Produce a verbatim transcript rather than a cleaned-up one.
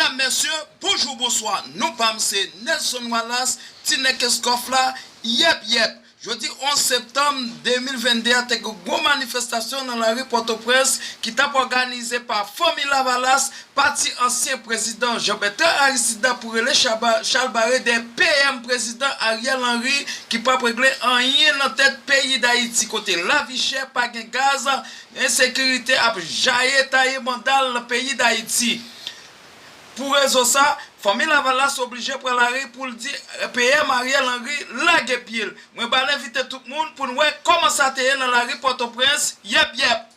Medam, mesye, bonjou, bonswa. Non pa m se Nelson Wallace, Ti Nèg Keskòf la. Yèp, yèp. Jodi onz septanm de mil venn de a, te gen gwo manifestasyon nan lari Pòtoprens ki t ap òganize pa Fanmi Lavalas, pati ansyen prezidan Jean Bertrand Aristide la pou rele Chaba- Chalbare dèyè P M prezidan Ariel Henry ki p ap regle anyen nan tèt peyi Dayiti, kote lavi chè, pa gen gaz, ensekirite ap jaye taye banda l nan peyi Dayiti. Pou rezon sa, Fanmi Lavalas oblije pran lari pou l di P M Ariel Henry lage pye l. Mwen ba l envite tout moun pou n wè kòman sa te ye nan lari Pòtoprens. Yèp, yèp.